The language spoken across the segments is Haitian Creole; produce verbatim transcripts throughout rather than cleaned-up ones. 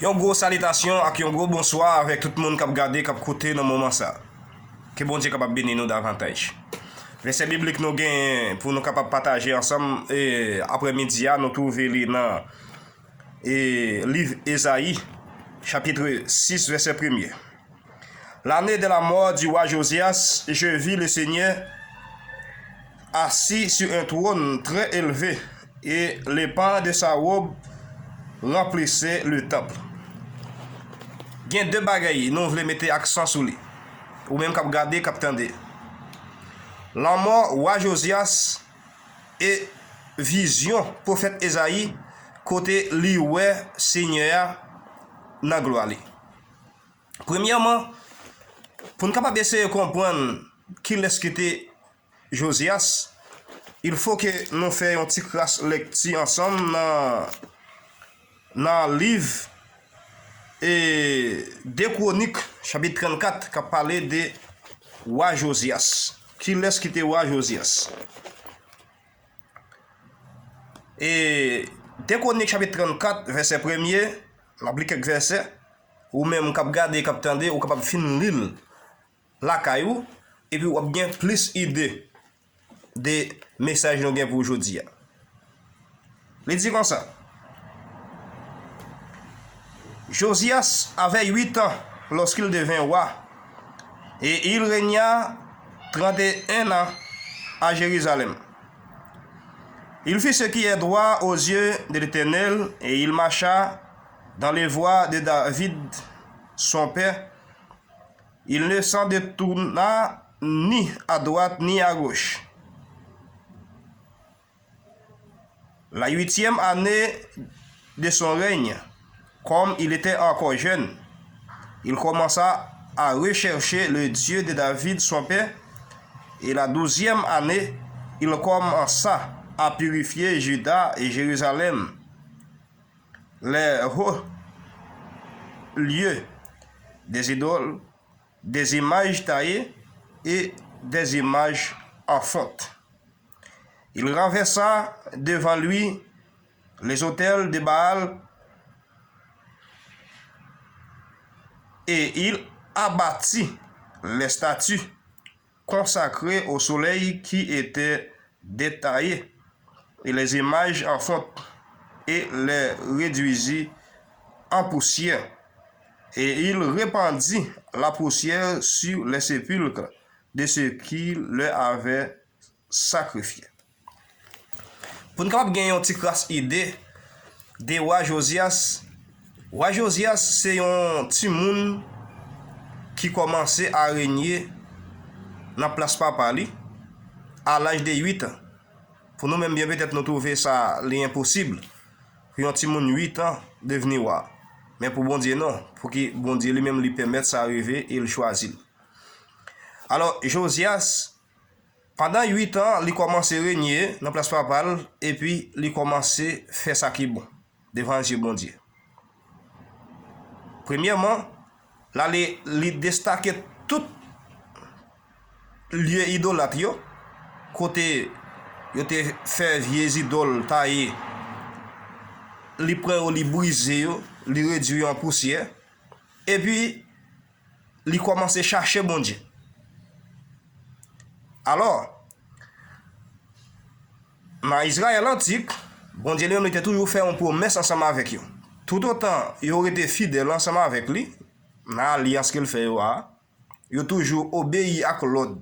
Yon gwo salitasyon ak yon gwo bonswa avèk tout moun k ap gade, k ap koute nan moman sa. Ke Bondye kapab beni nou davantaj. Vèsè biblik nou genyen pou nou kapab pataje ansanm, e, aprèmidi a, nou twouve li nan, e, liv Ezayi, chapitre six, vèsè premye. L'année de la mort du roi Josias, je vis le Seigneur assis sur un trône très élevé, et les pans de sa robe remplissaient le temple. Gen de bagay nou vle mete aksan sou li. Ou menm k ap gade, k ap tande. Lanmò wa Joziyas e vizyon pwofèt Ezayi kote li wè Senyè a nan glwa li. Premyèman, pou n kapab eseye konprann kilès ki te Joziyas, il faut que nou fè yon ti kras lèkti ansanm nan, nan liv, e, de Kwonik, chapit trannkat, k ap pale de wa Joziyas. Kilès ki te wa Joziyas? E de Kwonik, chapit trannkat, vèsè premye, m ap li kèk vèsè. Ou menm k ap gade, k ap tande, ou kapab fin li l lakay ou, epi w ap gen plis ide de mesaj nou gen pou jodi a. Li di konsa, Josias avait huit ans lorsqu'il devint roi, et il régna trente et un ans à Jérusalem. Il fit ce qui est droit aux yeux de l'Éternel, et il marcha dans les voies de David, son père. Il ne s'en détourna ni à droite ni à gauche. La huitième année de son règne, comme il était encore jeune, il commença à rechercher le Dieu de David son père, et la douzième année, il commença à purifier Juda et Jérusalem, les hauts lieux des idoles, des images taillées et des images en fonte. Il renversa devant lui les autels de Baal et il abattit les statues consacrées au soleil qui étaient détaillées, et les images en fonte, et les réduisit en poussière. Et il répandit la poussière sur les sépulcres de ceux qui leur avaient sacrifié. Pou n kapab gen yon ti kras ide de wa Joziyas, wa Joziyas se yon timoun ki kòmanse a renye nan plas papa li a laj de uit an. Pou nou menm, byen petèt nou twouve sa li enposib pou yon timoun uit an devni wa. Men pou Bondye non, pou ki Bondye li menm li pèmèt sa rive e l chwazi l. Alò, Joziyas, pandan uit an, li kòmanse renye nan plas papa l, epi li kòmanse fè sa ki bon devan zye Bondye. Premyèman, l ale, li destake tout lye idolat yo, kote yo te fè vye zidòl taye, li pran yo, li brize yo, li redwi yo an pousyè, epi li kòmanse chache Bondye. Alò, nan Izrayèl antik, Bondye li menm li te toujou fè yon pwomès ansanm avèk yo. Toutotan yo rete fidèl ansanm avèk li, nan alyans ke l fè yo a, yo toujou obeyi ak lòd,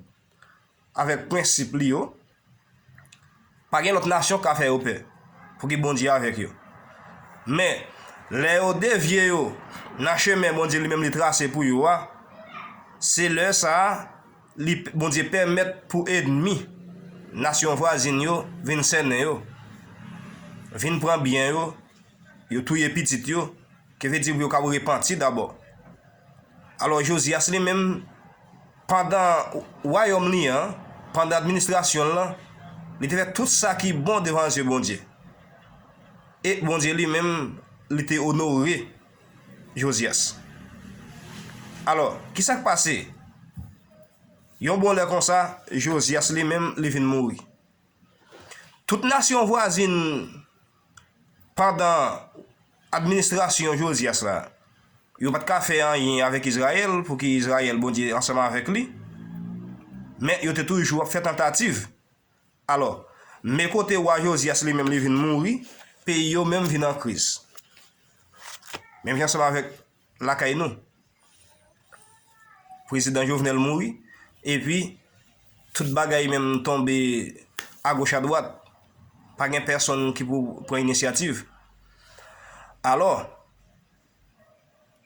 avèk prensip li yo, pa gen lòt nasyon k ka fè yo pè, pouki Bondye avèk yo. Men, lè yo devye yo nan chemen Bondye li menm li trase pou yo a, se lè sa a, li, Bondye pèmèt pou ènmi nasyon vwazin yo vin sènen yo, vin pran byen yo, yo touye pitit yo, ke vle di pou yo kab repanti dabò. Alò, Joziyas li menm, pandan wayòm li an, pandan administrasyon l lan, li te fè tout sa ki bon devan zye Bondye. E Bondye li menm, li te onore Joziyas. Alò, ki sa k pase? Yon bon lè konsa, Joziyas li menm, li vin mouri. Tout nasyon vwazin, pandan administrasyon Jozyas la, yo pa t ka fè anyen avèk Izrayèl, pou ki Izrayèl, Bondye ansanm avèk li, men yo te toujou ap fè tantativ. Alò, men kote wa Jozyas li menm li vin mouri, peyi yo menm vin an kriz. Menm jan ansanm avèk lakay nou. Prezidan Jovenel mouri, epi tout bagay menm tonbe agoch adwat. Pa gen pèsonn ki pou pran inisyativ. Alò,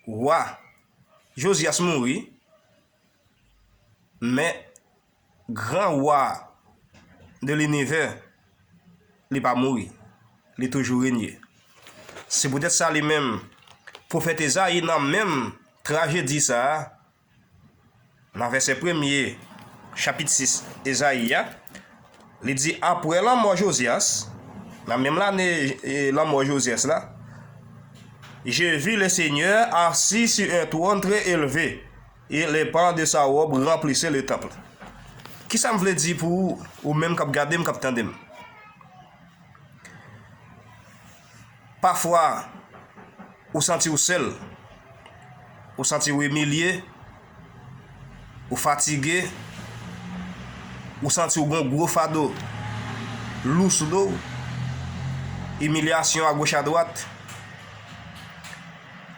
wa Jozyas mouri, men gran wa de linivè, li pa mouri. Li toujou renye. Se poutèt sa li menm, pwofèt Ezayi nan menm trajedi sa a, nan vèsè premye chapit sis Ezayi a, li di, apre lanmò Jozyas, nan menm lane, e, lanmò Jozyas la, Je vis le Seigneur assis sur un trône très élevé, et les pans de sa robe remplissaient le temple. Kisa m vle di pou ou, ou menm k ap gade m, k ap tande m? Pafwa, ou santi w sèl, ou santi w imilye, ou fatige, ou santi w gon gwo fado lou sou do w, imilyasyon agoch adwat.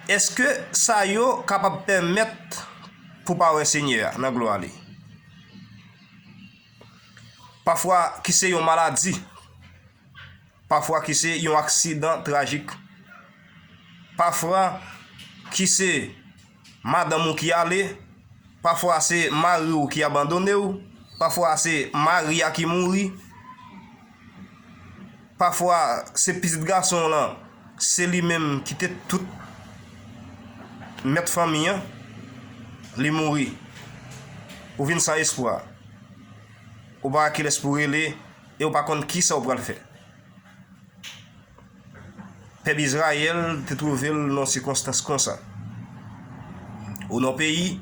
Èske sa yo kapab pèmèt pou w pa wè Senyè a nan glwa li? Pafwa, ki se yon maladi, pafwa ki se yon aksidan trajik, pafwa ki se madanm ou ki ale, pafwa se mari w ki abandone w, pafwa se mari a ki mouri, pafwa se pitit gason w lan, se li menm ki te tout mèt fanmi an, li mouri. Ou vin san espwa. Ou pa wè kilès pou rele, e ou pa konn kisa ou pral fè. Pèp Izrayèl te twouve l nan sikonstans konsa. Ou nan peyi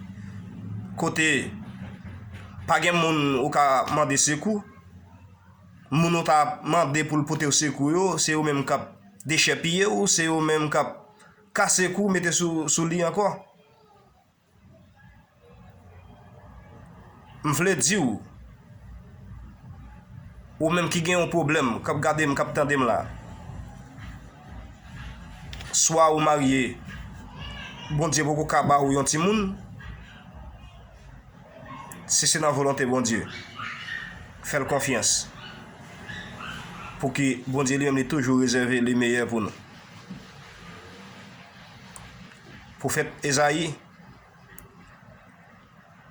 kote pa gen moun ou ka mande sekou, moun ou ta mande pou l pote w sekou yo, se yo menm k ap dechèpiye w, se yo menm k ap kase kou, mete sou, sou li ankò. M vle di w, ou menm ki gen yon pwoblèm, k ap gade m, k ap tande m la, swa ou marye, Bondye poko ka ba ou yon timoun, si se nan volonte Bondye, fè l konfyans. Pou ki Bondye li menm li toujou rezève li meyè pou nou. Pwofèt Ezayi,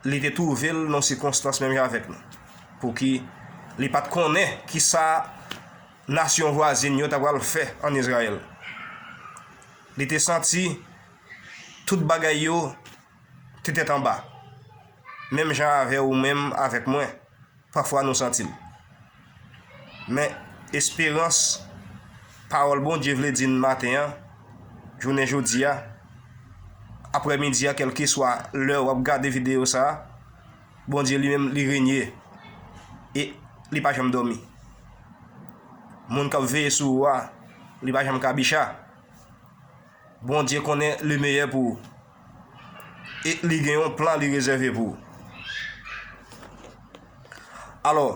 li te twouve l nan sikonstans menm jan avèk nou. Pou ki li pa t konnen kisa nasyon vwazin yo ta pral fè ann Izrayèl. Li te santi tout bagay yo te tèt anba. Menm jan avè ou menm avèk mwen, pafwa nou santi l. Men, esperans, pawòl Bondye vle di n maten an, jounen jodi a, aprèmidi a, kèlkeswa lè w ap gade videyo sa a, Bondye li menm, li renye. E li pa janm dòmi. Moun k ap veye sou ou a, li pa janm kabicha. Bondye konnen lemeyè pou ou. E li gen yon plan li rezève pou ou. Alò,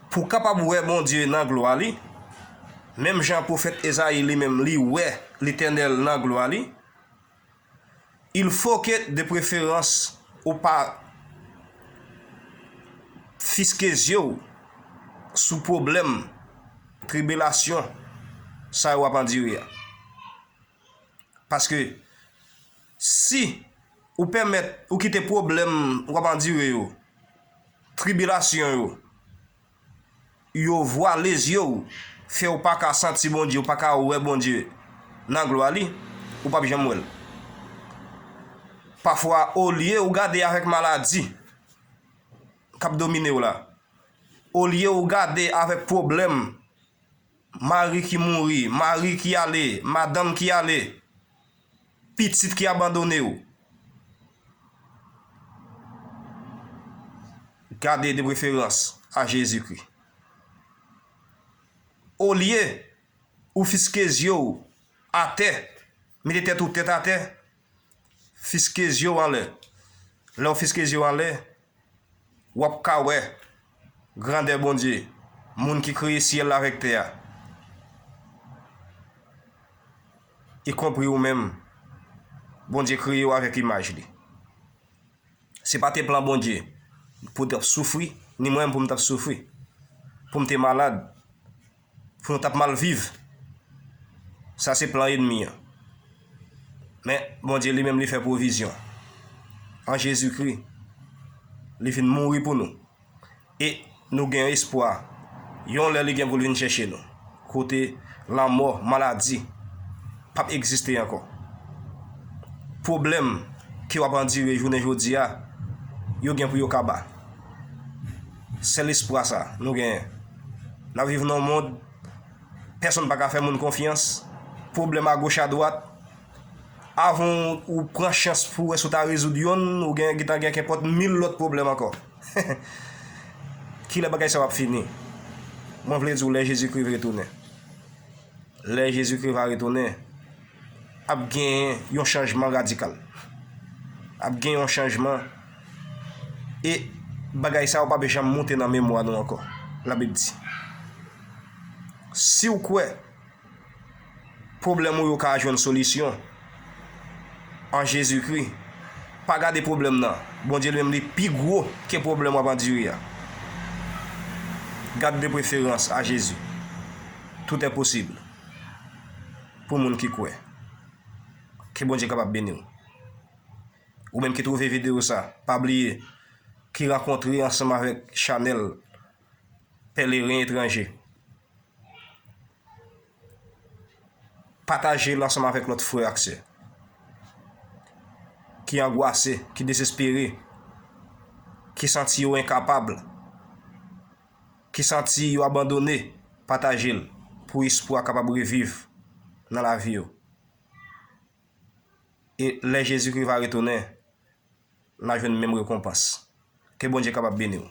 pou w kapab wè Bondye nan glwa li, menm jan pwofèt Ezayi li menm li wè Letènèl nan glwa li, il faut que de préférence ou pa fiske zye w sou pwoblèm, tribilasyon, sa yo w ap andire a. Paske si ou pèmèt, ou kite pwoblèm w ap andire yo, tribilasyon yo, yo vwale zye w, fè w pa ka santi Bondye, w pa ka wè Bondye nan glwa li, ou p ap janm wè l. Pafwa, olye ou gade avèk maladi k ap domine w la, olye ou gade avèk pwoblèm, mari ki mouri, mari ki ale, madanm ki ale, pitit ki abandone w, gade de preferans a Jezikri. Olye ou fiske zye w atè, mete tèt ou tèt atè, fiske zye w anlè. Lè w fiske zye w anlè, w ap ka wè grandè Bondye, moun ki kreye syèl la avèk tè a. Ikonpri ou menm, Bondye kreye w avèk imaj li. Se pa te plan Bondye pou w t ap soufri, ni mwen menm pou m t ap soufri, pou m te malad, pou nou t ap mal viv. Sa se plan ènmi an. Men, Bondye li menm li fè pwovizyon. An Jezikri, li vin mouri pou nou. E nou gen espwa. Yon lè li gen pou l vin chèche nou. Kote lanmò, maladi, p ap egziste ankò. Pwoblèm ke w ap andire jounen jodi a, yo gen pou yo kaba. Sèl espwa sa nou genyen. N ap viv nan yon mond, pèsonn pa ka fè moun konfyans. Pwoblèm agoch adwat. Avan ou pran chans pou wè si w ta rezoud yonn, ou gen, gentan gen kenpòt mil lòt pwoblèm ankò. Kilè bagay sa w ap fini? Mwen vle di w, lè Jezikri retounen. Lè Jezikri va retounen, ap gen yon chanjman radikal. Ap gen yon chanjman. E bagay sa yo p ap janm moute nan memwa nou ankò. Labib di. Si w kwè pwoblèm ou yo ka jwenn solisyon an Jezikri, pa gade pwoblèm nan. Bondye li menm li pi gwo ke pwoblèm w ap andire a. Gad de preferans a Jezi. Tout est possible pou moun ki kwè. Ke Bondye kapab beni w. Ou menm ki twouve videyo sa, pa bliye, ki rankontre ansanm avèk chanèl Pèleren Etranje. Pataje l ansanm avèk lòt frè ak sè ki angwase, ki dezespere, ki santi yo enkapab, ki santi yo abandone. Pataje l pou espwa kapab reviv nan lavi yo. E lè Jezikri va retounen, n a jwenn menm rekonpans. Ke Bondye kapab beni w.